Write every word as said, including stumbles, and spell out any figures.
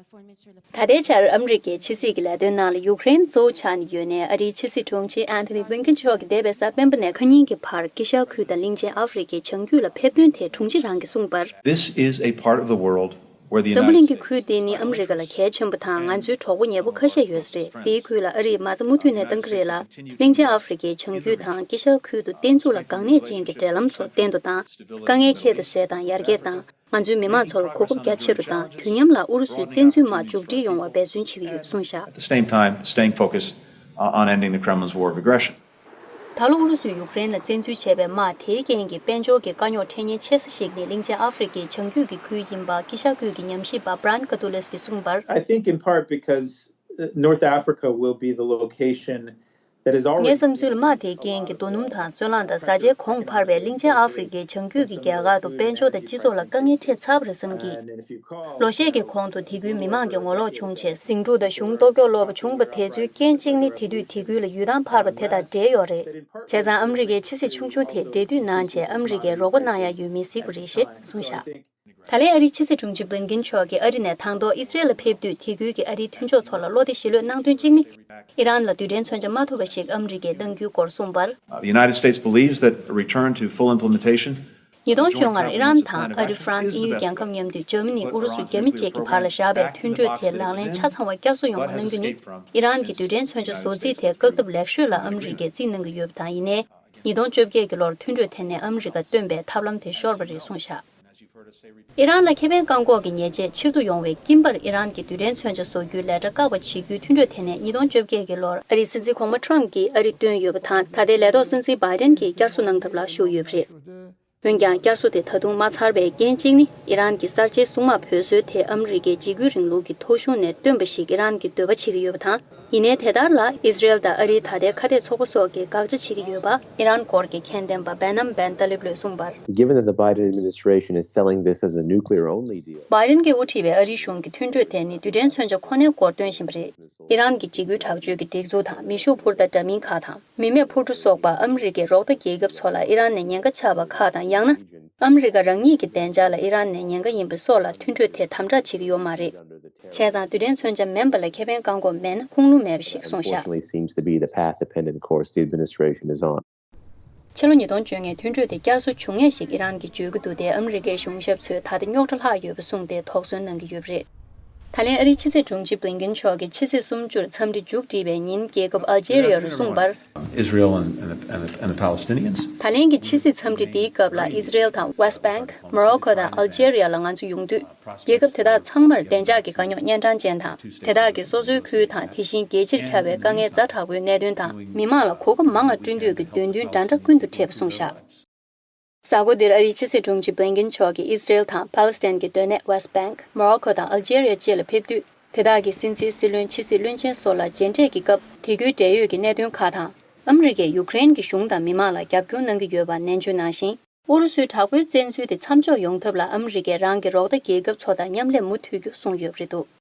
ད་ལྟའི་ཆར་ཨ་མི་རི་ཀའི་ཕྱི་སྲིད་ཀྱི་ལས་དོན་ནང་ལ་ཡུཀ་རེན་གཙོ་བོ་ཆགས་ནས་ཡོད་ནའི་ཨ་རིའི་ཕྱི་སྲིད་དྲུང་ཆེ་ཨན་ཐོ་ནི་བྷིལ་ཀིན་མཆོག་གིས་འདས་པའི་གཟའ་སྤེན་པ་ནས་ཁ་ཉིན་གྱི་བར་དཀྱིལ་ཤར་ཁུལ་དང་གླིང་ཆེན་ཨ་ཧྥེ་རི་ཁའི་བྱང་རྒྱུད་ལ་ཕེབས་དོན་ཐད་དྲུང་ཆེ་རང་གིས་གསུངས་པར། This is a part of the world where the འཛམ་བུ་གླིང་གི་ཁུལ་དེ་ནི་ཨ་མི་རི་ཀ་ལ་གལ་ཆེན་པོ་དང་ང་ཚོའི་གྲོགས་པོ་ཉེ་པོ་ཁ་ཤས་ཡོད་ས་རེད། དེའི་ཁུལ་ལ་ཨ་རིས་མ་རྩ་མུ་མཐུད་ནས་བཏང་གི་རེད་ལ། གླིང་ཆེན་ཨ་ཧྥེ་རི་ཁའི་བྱང་རྒྱུད་དང་དཀྱིལ་ཤར་ཁུལ་དུ་བརྟན་ཚུགས་ལ་འགག་གནད་ཅན་གྱི་འབྲེལ་ལམ་ཚོ་བརྟན་དུ་བཏང་། དཀའ་ངལ་ཁྱད་དུ་བསད་དང་ཡར་རྒྱས་བཏང་། ང་ཚོའི་མི་མང་ཚོ་ལ་གོ་སྐབས་རྒྱ་ཆེ་རུ་བཏང་། དུས་མཉམ་ལ་ཨུ་རུ་སུའི་བཙན་འཛུལ་དམག་མཇུག་སྒྲིལ་ཡོང་བར་འབད་བརྩོན་བྱེད་ཀྱི་ཡོད་གསུངས་བཞག། At the same time, staying focused uh, on ending the Kremlin's war of aggression. ད་ལོ་ཨུ་རུ་སུས་ཡུཀ་རེན་ལ་བཙན་འཛུལ་བྱས་པའི་དམག་དེའི་རྐྱེན་གྱིས་དཔལ་འབྱོར་གྱི་དཀའ་རྙོག་འཕྲད་ཉེན་ཆེ་ས་ཞིག་ནི་གླིང་ཆེན་ཨ་ཧྥེ་རི་ཁའི་བྱང་རྒྱུད་ཀྱི་ཁུལ་ཡིན་པ་དཀྱིལ་ཤར་ཁུལ་གྱི་ཉམས་ཞིབ་པ་Brian Katulis གྱིས་གསུངས་པར། I think in part because uh, North Africa will be the location that is already ངའི་བསམ་ཚུལ་དམག་དེའི་རྐྱེན་གྱིས་རྡོ་སྣུམ་དང་སོལ་རླངས་དང་བཟའ་བཅའི་གོང་འཕར་བའི་གླིང་ཆེན་ཨ་ཧྥེ་རི་ཁའི་བྱང་རྒྱུད་ཀྱི་རྒྱལ་ཁག་ཏུ་དཔལ་འབྱོར་དང་སྤྱི་ཚོགས་ལ་དཀའ་ངལ་འཕྲད་ཚར་བ་རེད་བསམ་གི། ལོ་ཤས་ཀྱི་གོང་དུ་དེ་ཁུལ་མི་མང་གི་ངོ་ལོག་བྱུང་རྗེས་ཟིང་འཁྲུག་དང་གཞུང་ལྟོ་ཀྱོག་ལོག་པ་བྱུང་བ་དེ་ཚོའི་རྐྱེན་གཅིག་ནི་དེ་དུས་དེ་ཁུལ་ལ་ཡུལ་ཐང་འཕར་བ་དེ་དང་འབྲེལ་ཡོད་རེད། བྱས་ཙང་ཨ་མི་རི་ཀའི་ཕྱི་སྲིད་ཆུང་ཆུང་དེས་འབྲེལ་མཐུད་གནང་རྗེས་ཨ་མི་རི་ཀས་རོགས་པ་གནང་ཡ་ཡོད་མེད་གཟིགས་པ་རེད་ཞེས་གསུངས་བཞག། ད་ལན་ཨ་རིའི་ཕྱི་སྲིད་དྲུང་ཆེ་བྷི་ལིན་ཀིན་མཆོག་གིས་ཨ་རི་ནས་དང་ཐོག་ཨི་སི་རེལ་ལ་ཕེབས་དུས་དེ་ཁུལ་གྱི་ཨ་རིའི་མཐུན་ཕྱོགས་ཚོ་ལ་བློ་བདེ་ཞི་ལྷོད་གནང་དོན་གཅིག་ནི། ཨི་རན་ལ་རྡུལ་ཕྲན་མཚོན་ཆ་མ་ཐོབ་པ་ཞིག་ཨ་མི་རི་ཀས་གནང་རྒྱུའི་སྐོར་གསུངས་པར། Uh, the United States believes that a return to full implementation ཉིས་སྟོང་བཅོ་ལྔར་ཨི་རན་དང་ཨ་རི། ཧྥ་རན་སི། དབྱིན་ཡུལ་རྒྱལ་ཁབ་མཉམ་འདུས། འཇར་མ་ནི། ཨུ་རུ་སུ། རྒྱ་མི་བཅས་ཀྱི་བར་ལ་བཞག་པའི་མཐུན་གྲོས་དེ་ལག་ལེན་ཆ་ཚང་བ་བསྐྱར་གསོ་ཡོང་བ་གནང་རྒྱུ་ནི། ཨི་རན་གྱི་རྡུལ་ཕྲན་མཚོན་ཆ་བཟོ་རྩིས་དེ་བཀག་ཐབས་ལེགས་ཤོས་ལ་ཨ་མི་རི་ཀས་རྩིས་གནང་གི་ཡོད་པ་དང་། ཡིན་ནའི། ཉིས་སྟོང་བཅོ་བརྒྱད་ཀྱི་ལོར་མཐུན་གྲོས་དེ་ནས་ཨ་མི་རི་ཀ་བཏོན་པའི་ཐབས་ལམ་དེ་ཤོར་བ་རེད་གསུངས་བཞག། ཨི་རན་ལ་ཁེ་ཕན་བཀག་འགོག་གི་ཉེས་ཆད་ཕྱིར་བསྡུ་ཡོང་བའི་དཀྱིལ་འབར་ཨི་རན་གྱི་རྡུལ་ཕྲན་མཚོན་ཆ་བཟོ་རྒྱུའི་ལས་གྲྭ་བཀག་པ་བྱེད་རྒྱུའི་མཐུན་གྲོས་དེ་ནས་ཉིས་སྟོང་བཅོ་བརྒྱད་ཀྱི་ལོར་ཨ་རིའི་སྲིད་འཛིན་གོང་མ་ཊྲམ་གྱིས་ཨ་རི་བཏོན་ཡོད་པ་དང་། ད་ལྟའི་ལས་ཐོག་སྲིད་འཛིན་བྷའི་ཌེན་གྱིས་བསྐྱར་གསོ་གནང་ཐབས་ལ་ཞུགས་ཡོད་པ་རེད། འོན་ཀྱང་། བསྐྱར་གསོ་དེ་ད་དུང་མ་ཚར་བའི་རྐྱེན་གཅིག་ནི། ཨི་རན་གྱི་གསར་བརྗེའི་སྲུང་དམག་འབོད་སྲོལ་དེ་ཨ་མི་རི་ཀའི་འཇིགས་སྐུལ་རིང་ལུགས་ཀྱི་ཐོ་གཞུང་ནས་བཏོན་པ་ཞིག་ཨི་རན་གྱིས་འདོད་པ་བྱེད་ཀྱི་ཡོད་པ་དང་། ཡིན་ནའི། དེ་ལྟར་ལ་ཨི་སི་རེལ་དང་ཨ་རིའི་ད་ལྟའི་ཁ་གཏད་ཚོགས་པ་སོགས་ཀྱིས་དགག་བྱ་བྱེད་ཀྱི་ཡོད་པ་ཨི་རན་སྐོར་གྱི་མཁྱེན་ལྡན་པ་བེ་ནམ་བན་ཏཱ་ལིབ་ལོས་གསུངས་པར། Given that the Biden administration is selling this as a nuclear only deal, བྷའི་ཌེན་གྱིས་དབུ་ཁྲིད་པའི་ཨ་རིའི་གཞུང་གིས་མཐུན་གྲོས་དེ་ནི་རྡུལ་ཕྲན་མཚོན་ཆ་ཁོ་ནའི་སྐོར་སྟོན་བཞིན་པ་རེད། ཨི་རན་གྱི་འཇིགས་སྐུལ་དྲག་སྤྱོད་ཀྱི་སྒྲིག་འཛུགས་དང་མེ་ཤུགས་འཕུར་མདའ་འདྲ་མིན་ཁག་དང་། མི་མེད་འཕུར་གྲུ་སོགས་པ་ཨ་མི་རི་ཀའི་རོགས་ཟླ་རྒྱལ་ཁབ་ཚོ་ལ་ཨི་རན་ནས་ཉེན་ཁ་ཆགས་པ་ཁག་དང་། ཡང་ན། ཨ་མི་རི་ཀ་རང་ཉིད་ཀྱི་བདེ་འཇགས་ལ་ཨི་རན་ནས་ཉེན་ཁ་ཡིན་པ་སོགས་ལ་མཐུན་གྲོས་དེ་དམ་དྲག་བྱེད་ཀྱི་ཡོད་མ་རེད། བྱས་ཙང་། རྡུལ་ཕྲན་མཚོན་ཆ་མིན་པ་ལ་ཁེ་ཕན་བཀག་འགོག་མེད་ན་ཁུངས་ལུང་མེད་པ་ཞིག་གསུངས་བཞག། Unfortunately, seems to be the path dependent course the administration is on. ཕྱི་ལོ་ཉིས་སྟོང་བཅོ་ལྔའི་མཐུན་གྲོས་དེ་བསྐྱར་གསོ་བྱུང་ངེས་ཤིག་ཨི་རན་གྱིས་བརྗོད་ཀྱི་འདུག་སྟེ། ཨ་མི་རི་ཀའི་གཞུང་ཞབས་ཚོས་ད་ལྟ་རྙོག་དྲ་ལྷག་ཡོད་པ་གསུངས་ཏེ་དོགས་ཟོན་གནང་གི་ཡོད་པ་རེད། ད་ལན་ཨ་རིའི་ཕྱི་སྲིད་དྲུང་ཆེ་བྷི་ལིན་ཀིན་མཆོག་གིས་ཕྱི་སྲིད་གསུམ་བཅུར་འཚམས་འདྲི་མཇུག་བསྒྲིལ་བའི་ཉིན། རྒྱལ་ཁབ་ཨལ་ཇེ་རི་ཡ་རུ་སོང་བར། Israel and, and, and, and the Palestinians. ད་ལན་གྱི་ཕྱི་སྲིད་འཚམས་འདྲི་འདིའི་སྐབས་ལ་ཨི་སི་རེལ་དང་West Bank, Morocco དང་Algeria ལ་ང་ཚོ་ཡོང་དུས། རྒྱལ་ཁབ་དེ་དག་ཚང་མར་བདེ་འཇགས་ཀྱི་དཀའ་རྙོག་གཉན་འཕྲང་ཅན་དང་། དེ་དག་གིས་སོ་སོའི་ཁུལ་དང་། དེ་བཞིན་རྒྱལ་སྤྱིར་ཁྱབ་པའི་དཀའ་ངལ་ཛ་དྲག་པོའི་གནད་དོན་དང་། མི་མང་ལ་གོ་སྐབས་མང་བ་བསྐྲུན་འདོད་ཀྱི་འདོད་འདུན་འདྲ་འདྲ་ཀུན་ཏུ་འཕྲད་པ་གསུངས་བཞག། གཟའ་འཁོར་འདིར་ཨ་རིའི་ཕྱི་སྲིད་དྲུང་ཆེ་བྷི་ལིན་ཀིན་མཆོག་གིས་ཨི་སི་རེལ་དང་། པ་ལི་སི་ཐན་གྱི་སྡོད་གནས་West Bank, Morocco དང་། Algeria བཅས་ལ་ཕེབས་དུས། དེ་དག་གི་སྲིད་འཛིན། སྲིད་བློན། ཕྱི་སྲིད་བློན་ཆེན་སོགས་ལ་མཇལ་འཕྲད་ཀྱི་སྐབས། དེ་ཁུལ་འབྲེལ་ཡོད་ཀྱི་གནད་དོན་ཁག་དང་། ཨ་མི་རི་ཀས་ཡུཀ་རེན་གྱི་གཞུང་དང་མི་མང་ལ་རྒྱབ་སྐྱོར་གནང་གི་ཡོད་པ་ནན་བརྗོད་གནང་ཞིང་། ཨུ་རུ་སུའི་དྲག་པོའི་བཙན་འཛུལ་དེ་མཚམས་འཇོག་ཡོང་ཐབས་ལ་ཨ་མི་རི་ཀས་རང་གི་རོགས་ཟླ་རྒྱལ་ཁབ་ཚོ་དང་མཉམ་ལས་མུ་མཐུད་རྒྱུ་གསུངས་ཡོད་པ་རེད་འདུག།